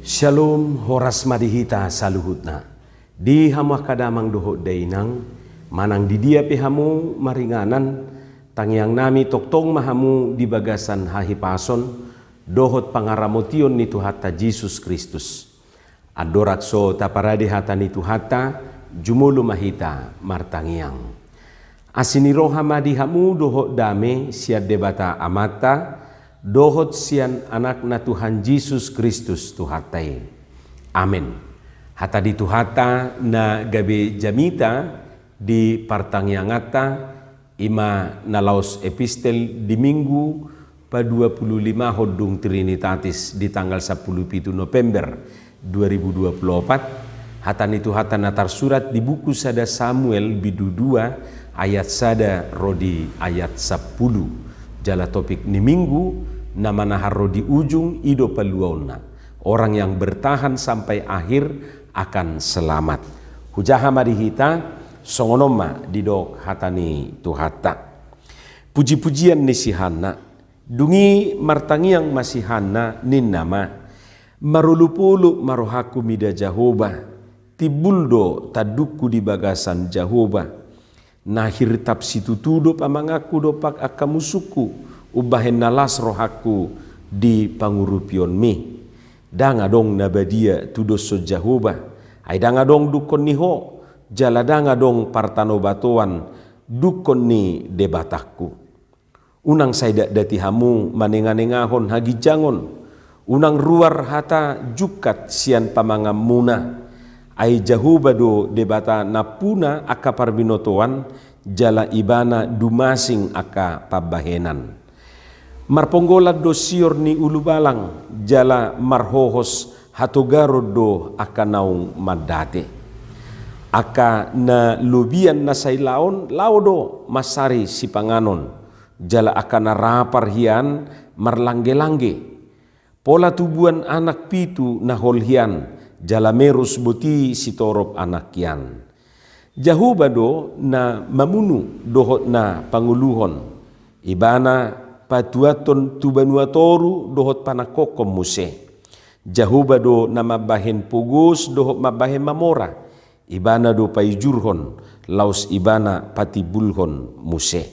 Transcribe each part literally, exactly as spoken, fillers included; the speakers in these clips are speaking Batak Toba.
Syalom, horas ma di hita saluhutna. Di hamu angka damang dohot dainang, manang di dia pe hamu maringanan, tangiangnami tongtong ma hamu di bagasan hahipason dohot pangaramotion ni Tuhanta Jesus Kristus. Andorang so taparade hata ni Tuhanta, jumolo ma hita martangiang. Asi ni roha ma di hamu dohot dame sian Debata Amanta, dohot sian Anakna Tuhan Jesus Kristus Tuhanta i. Amen. Hata ni Tuhanta na gabe jamita di partangianganta, i ma na laos epistel di Minggu paduapululimahon dung Trinitatis di tanggal sampulu pitu November dua ribu dua puluh opat, hata ni Tuhanta na tarsurat di buku sada Samuel bindu dua ayat sada ro di ayat sampulu. Jala topik ni Minggu na manahar ro di ujung i do paluaonna. Orang yang bertahan sampai akhir akan selamat. Hujaha ma di hita, songon on ma didok hata ni Tuhanta. Puji-pujian ni si Hanna. Dung i martangiang ma si Hanna, ninna ma: Marolopolop ma rohangku mida Jahowa, timbul do tandukku di bagasan Jahowa. Na hirtap situtu do pamanganku dompak angka musungku, umbahen na las rohangku di pangurupionmi. Ndang adong na badia tudoshon Jahowa, ai ndang adong dungkon ni Ho, jala ndang adong partanobatoan dungkon ni Debatangku. Unang sai dakdati hamu manenganengahon haginjangon, unang ruar hata jungkat sian pamanganmuna. Ai Jahowa do Debata nampuna angka parbinotoan, jala Ibana dumasing angka pambahenan. Marponggolan do sior ni ulubalang, jala marhohos hatogaron do angka naung mandate. Angka na lobian na sai laon, laho do mansari sipanganon, jala angka na rapar hian marlanggelangge. Pola tubuan anak pitu na hol hian, jala merus boti sitorop anak hian. Jahowa do na mamunu dohot na pangoluhon. Ibana patuathon tu banua toru dohot panangkokhon muse. Jahowa do na mambahen pogos dohot mambahen mamora. Ibana do paijurhon, laos Ibana patimbulhon muse.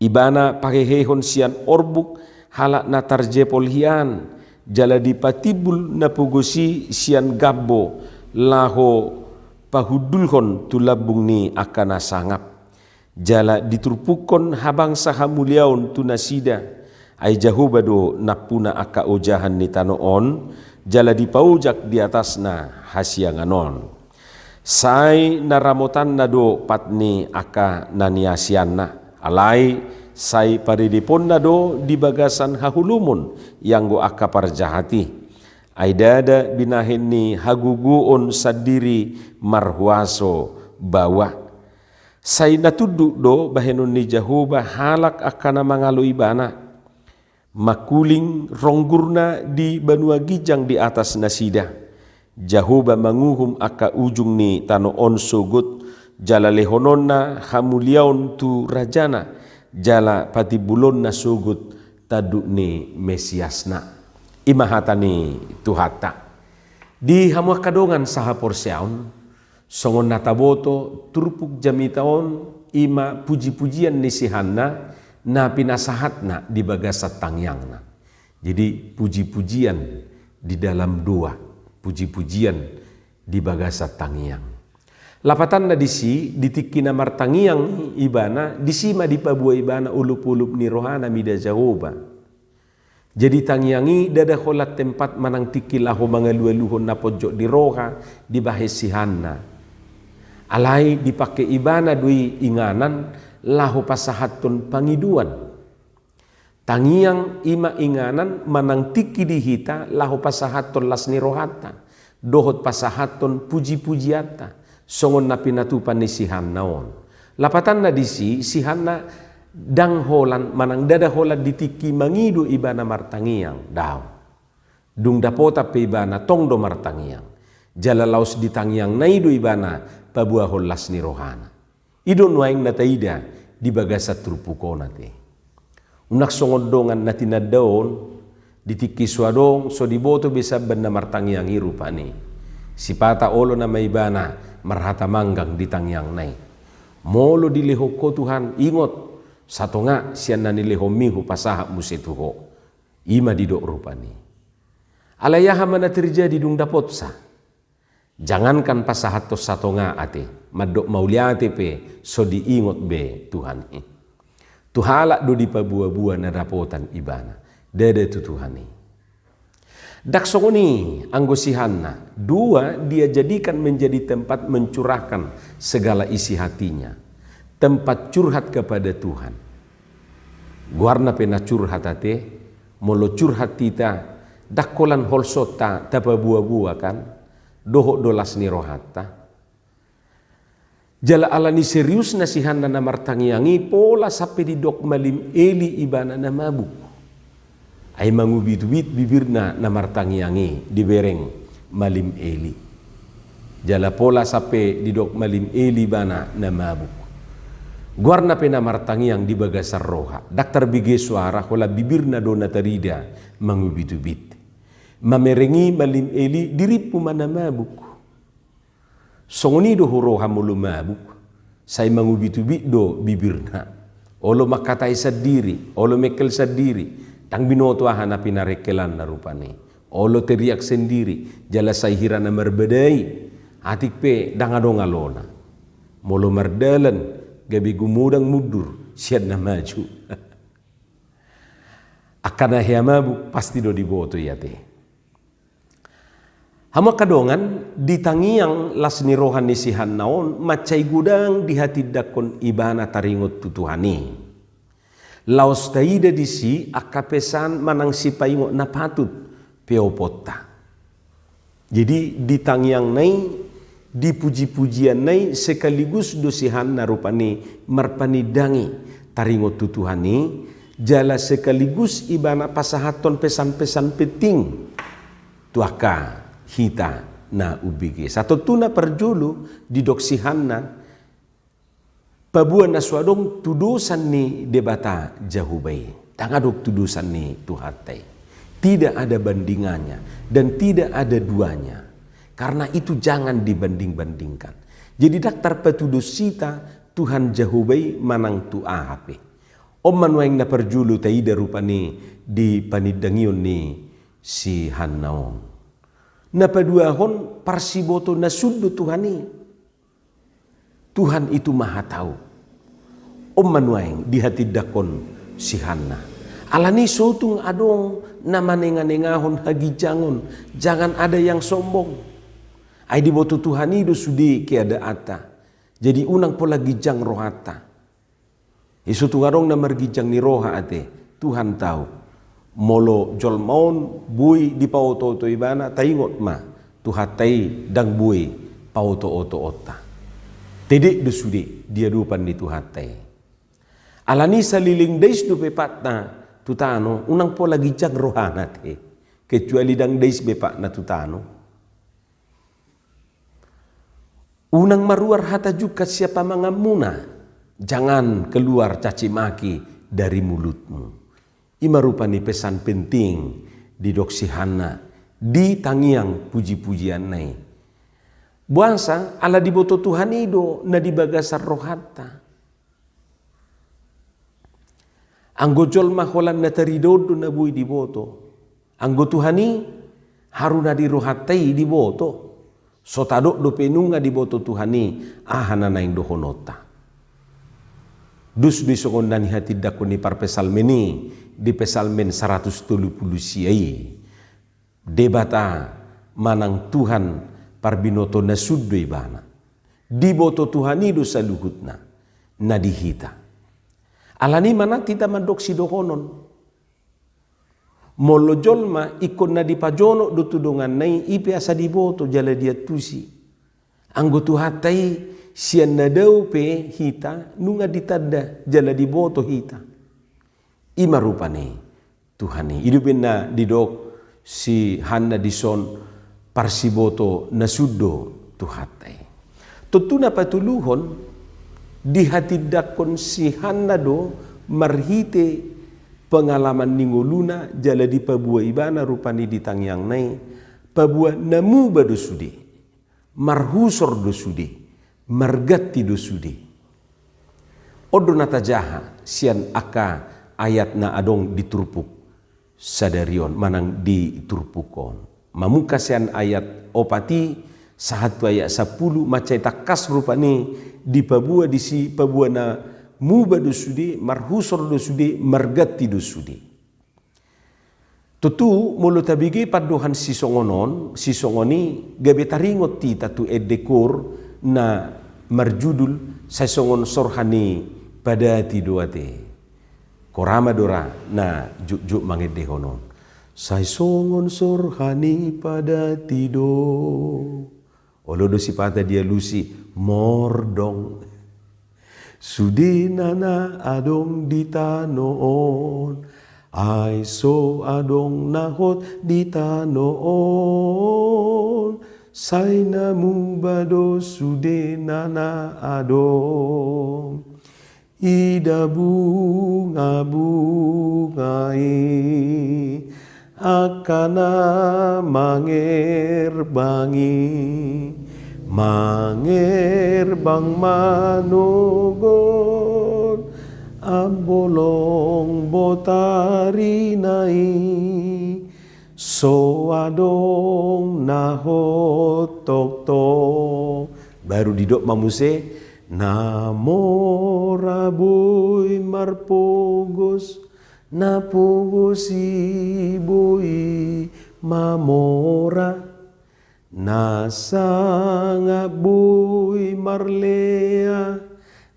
Ibana pahehehon sian orbuk halak na tarjepol hian, jala dipatimbul na pogos i sian gambo, laho pahundulhon tu lambung ni angka na sangap. Jala diturpukhon habangsa hamuliaon tu nasida. Ai Jahowa do nampuna angka ojahan ni tano on, jala dipaojak di atasna hasiangan on. Sai na ramotanna do pat ni angka na niasianna, alai sai paridiponna do di bagasan haholomon ianggo angka parjahat i. Ai ndada binahen ni hagogoon sandiri marhuaso baoa. Sai na tunduk do bahenon ni Jahowa halak angka na mangalo Ibana. Mangkuling ronggurna di banua ginjang di atas nasida. Jahowa manguhum angka ujung ni tano on sogot, jala lehononna hamuliaon tu rajana, jala patimbulonna sogot tanduk ni Mesiasna. I ma hata ni Tuhanta. Di hamu angka dongan sahaporseaon, songon na taboto, turpuk jamita on i ma puji-pujian ni si Hanna na pinasahatna di bagasan tangiangna. Jadi, puji-pujian di dalam doa, puji-pujian di bagasan tangiang. Lapatanna disi, di tingki na martangiang ibana, disi ma dipaboa ibana olopolop ni rohana mida Jahowa. Jadi tangiang i ndada holan tempat manang tingki laho mangalualuhon na ponjot di roha dibahen si Hanna. Alai dipangke ibana do i inganan laho pasahathon pangidoan. Tangiang i ma inganan manang tingki di hita laho pasahathon las ni rohanta, dohot pasahathon puji-pujianta, songon na pinatupa ni si Hanna on. Lapatanna disi, si Hanna ndang holan, manang ndada holan di tingki mangido ibana martangiang, daong. Dung dapotan pe ibana tong do martangiang. Jala laos di tangiangna i do ibana paboahon las ni rohana. I do nuaeng na taida di bagasan turpuk on ate. Unang songon dongan na tinanda on, Di tingki so adong, so diboto be sian na martangiang i rupani. Sipata olo nama ibana marhata manggang di tangiangna i. Molo dilehon Ho Tuhan, ingot, satonga sian na nilehonmi hupasahat muse tu Ho. I ma didok rupani. Alai aha ma na terjadi dung dapotsa? Jangankan pasahathon satonga ate, mandok mauliate pe so diingot be Tuhan i. Tu halak do dipaboa-boa na dapotan ibana, ndada tu Tuhan i. Ndang songon i anggo si Hanna, dua dia jadikan menjadi tempat mencurahkan segala isi hatinya, tempat curhat kepada Tuhan. Goarna pe na curhat ate, molo curhat hita, ndang holan holsonta tapaboa-boa kan, dohot do las ni rohanta. Jala alani seriusna si Hanna na martangiang i, pola sampe didok malim Eli ibana na mabuk. Ai mangubit-ubit bibirna na martangiang i dibereng malim Eli. Jala pola sampe didok malim Eli ibana na mabuk. Goarna pe na martangiang di bagasan roha, ndang tarbege soara, holan bibirna do na tarida mangubit-ubit. Mamereng i malim Eli, dirimpu ma na mabuk. Songon i do huroha molo mabuk, sai mangubit-ubit do bibirna. Olo mangkatai sandiri, olo mengkel sandiri, ndang binoto aha na pinarengkelanna rupani. Olo teriak sandiri, jala sai hira na marbadai, atik pe ndang adong alona. Molo mardalan, gabe gumodang mundur sian na maju. Angka na hea mabuk pasti do diboto i ate. Hamu angka dongan, di tangiang las ni roha ni si Hanna on mansai godang dihatindangkon ibana taringot tu Tuhan i. Laos taida disi angka pesan manang sipaingot na patut peoponta. Jadi di tangiangna i, di puji-pujianna i sekaligus do si Hanna rupani marpanindangi taringot tu Tuhan i, jala sekaligus ibana pasahathon pesan-pesan penting tu angka hita na umbege. Satontuna parjolo didok si Hanna, paboa na so adong tudosan ni Debata Jahowa i, ndang adong tudosan ni Tuhanta i. Tidak ada bandingannya dan tidak ada duanya. Karena itu jangan dibanding-bandingkan. Jadi ndang tarpatudos hita Tuhan Jahowa i manang tu aha pe. On ma nuaeng na parjolo taida rupani di panindangion ni si Hanna on. Na paduahon, parsiboto na sun do Tuhan i. Tuhan itu Maha Tahu. On ma nuaeng dihatindangkon si Hanna. Alani so tung adong na manenga-nengahon haginjangon, jangan ada yang sombong. Ai diboto Tuhan i do sude keadaanta. Jadi unang pola ginjang rohanta. I so tung adong na marginjang ni roha ate, Tuhan tahu. Molo jolma on boi dipaoto-oto ibana, taingot ma, Tuhanta i ndang boi paoto-otoonta. Tedek do sude di adopan ni Tuhanta i. Alani saleleng dais dope patna tu tano, unang pola ginjang rohana ate. Kecuali ndang dais be patna tu tano. Unang maruar hata jungkat sian pamanganmuna, jangan keluar caci maki dari mulutmu. I ma rupani pesan penting didok si Hanna di tangiang puji-pujianna i. Boasa? Ala diboto Tuhan i do na di bagasan rohanta. Anggo jolma holan na tarida on do na boi diboto. Anggo Tuhan i, haru na di rohanta i diboto. So tadok dope nunga diboto Tuhan i aha na naeng dohononta. Dos do i songon na nihatindangkon ni parpsalmen i di Psalmen saratus tolu pulu sia i. Debata manang Tuhan parbinoto na sun do ibana. Diboto Tuhan i do saluhutna na di hita. Alani i manat hita mandok sidohonon. Molo jolma ingkon na dipajonok do tu donganna i, i pe asa diboto jala diantusi. Anggo Tuhanta i, sian na dao pe hita nunga ditanda jala diboto hita. I ma rupani Tuhan i. I do umbahen na didok si Hanna dison parsiboto na sun do Tuhanta i. Tontu na patoluhon dihatindangkon si Hanna do marhite pengalaman ni ngoluna jala dipaboa ibana rupani di tangiangna i, paboa na muba do sude, marhusor do sude, marganti do sude. On do na tajaha sian angka ayat na adong di turpuk sadari on manang di turpuk on. Mamungka sian ayat opat i sahat tu ayat sampulu, mansai tangkas rupani dipaboa disi paboa na muba do sude, marhusor do sude, marganti do sude. Tutu molo tabege pandohan sisongon on, sisongon i gabe taringot hita tu ende koor na marjudul Sai songon sorha ni padati do ate. Koor ma do ra na jotjot mangendehon on. Sai songon sorha ni padati do. Olo do sipata dialusi mordong. Sudena na adong di tano on, ai so adong na hot di tano on, sai na muba do sudena na adong. Ida bungabunga i, angka na mangerbang i, mangerbang manogot ambolong botarina i, so adong na hot tongtong. Baru didok ma muse, na mora boi marpogos, na pogos i boi mamora, na sangap boi marlea,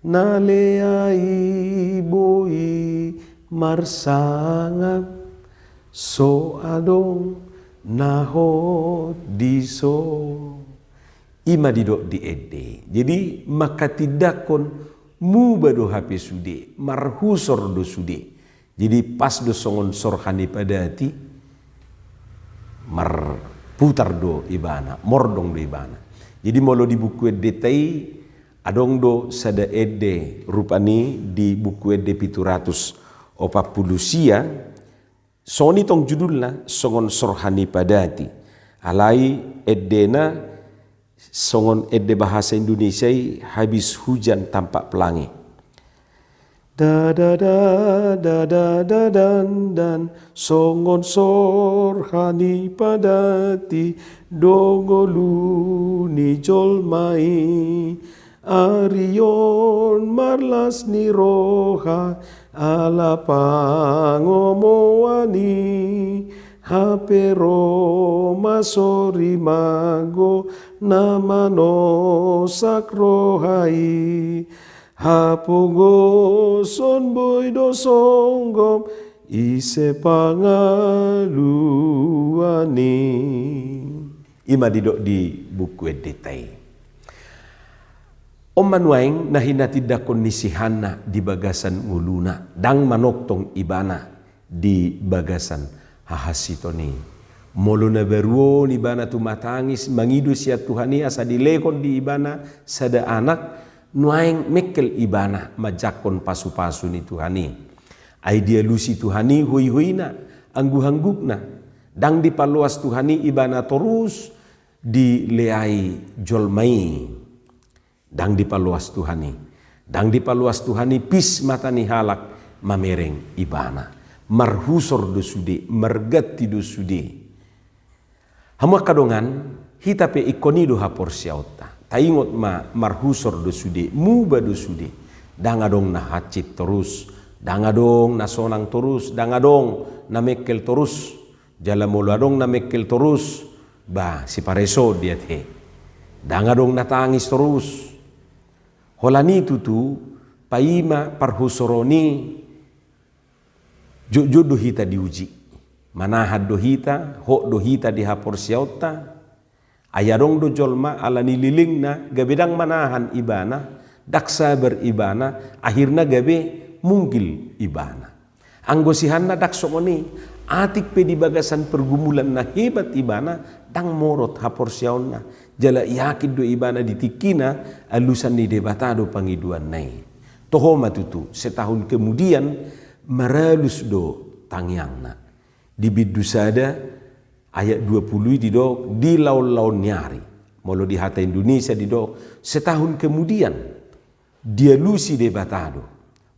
na lea i boi marsangap, so adong na hot dison. I ma didok di ende. Jadi mangkatindangkon muba do hape sude, marhusor do sude. Jadi pas do songon sorha ni padati, marputar do ibana, mordong do ibana. Jadi molo di Buku Endenta i, adong do sada ende rupani di Buku Ende pitu ratus opat pulu sia, songon i tong judulna, songon sorha ni padati. Alai endena songon ende bahasa Indonesia i, habis hujan tampak pelangi. Da da da da da da dan dan, songon sorha ni padati do ngolu ni jolma i. Ari on marlas ni roha ala pangomoan i, hape ro ma sorimago na manosak roha i. Hapogoson boi do songgop ise pangaluan i. I ma didok di Buku Endenta i. On ma nuaeng na hinatindangkon ni si Hanna di bagasan ngoluna, ndang manongtong ibana di bagasan hahasiton i. Molo na baru on ibana tumatangis mangido sian Tuhan i asa dilehon di ibana sada anak, nuaeng mengkel ibana manjangkon pasupasu ni Tuhan i. Ai dialusi Tuhan i hoihoina, angguhanggukna. Ndang dipaloas Tuhan i ibana torus dileai jolma i. Ndang dipaloas Tuhan i. Ndang dipaloas Tuhan i, pis mata ni halak mamereng ibana. Marhusor do sude, marganti do sude. Hamu angka dongan, hita pe ingkon i do haporseaonta. Taingot ma, marhusor do sude, muba do sude. Ndang adong na hansit torus, ndang adong na sonang torus, ndang adong na mengkel torus. Jala molo adong na mengkel torus, ba, sipareso dia te. Ndang adong na tangis torus. Holan i tutu, paima parhusoron i, jotjot do hita diuji. Manahan do hita, hot do hita di haporseaonta. Ai adong do jolma ala ni lelengna gabe ndang manahan ibana, ndang sabar ibana, akhirna gabe munggil ibana. Anggo si Hanna ndang songon i, atik pe di bagasan pergumulan na hebat ibana, ndang morot haporseaonna. Jala yakin do ibana di tingkina, alusan ni Debata do pangidoanna i. Toho ma tutu, setahun kemudian, maralus do tangiangna. Di bindu sada ayat dua puluh i didok, di laon-laon ni ari. Molo di hata Indonesia didok, setahun kemudian dialusi Debata do.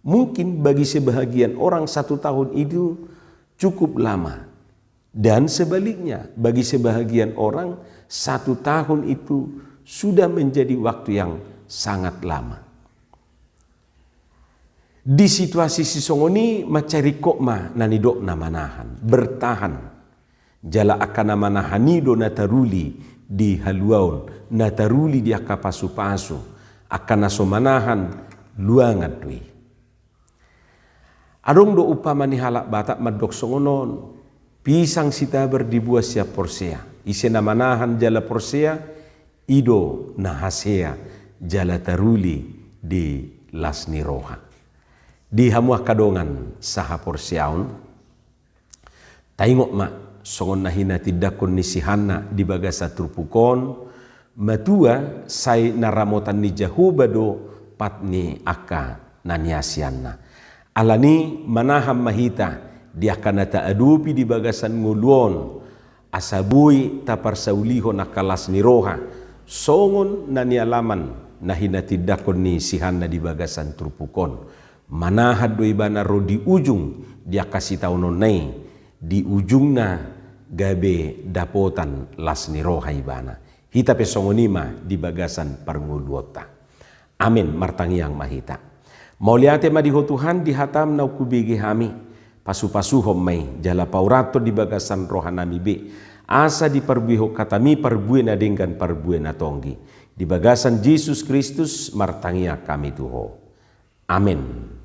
Mungkin bagi sebahagian orang satu tahun itu cukup lama. Dan sebaliknya, bagi sebahagian orang, satu tahun itu sudah menjadi waktu yang sangat lama. Di situasi sisongon i mansai ringkot ma na nidokna manahan, bertahan. Jala angka na manahan i do na taruli di haluaon, na taruli di angka pasupasu, angka na so manahan luangan do i. Adong do umpama ni halak Batak mandok songon on, pisang sitabar dibuat sian porsea, ise na manahan jala porsea, i do na hasea jala taruli di las ni roha. Di hamu angka dongan sahaporseaon, taingot ma songon na hinatindangkon ni si Hanna di bagasan turpuk on, matua sai na ramotan ni Jahowa do pat ni angka na niasianna. Alani manahan ma hita di angka na taadopi di bagasan ngolu on, asa boi taparsaulihon angka las ni roha, songon na nialaman na hinatindangkon ni si Hanna di bagasan turpuk on. Manahan do ibana ro di ujung di angka sitaononna i, di ujungna gabe dapotan las ni roha ibana. Hita pe songon i ma di bagasan parngoluonta. Amen. Martangiang ma hita. Mauliate ma di Ho Tuhan di hatam naung hubege hami. Pasupasuhon ma i jala paurathon di bagasan rohanami be, asa diparbuehon hatami parbue na denggan parbue na tonggi. Di bagasan Jesus Kristus martangiang hami tu Ho. Amen.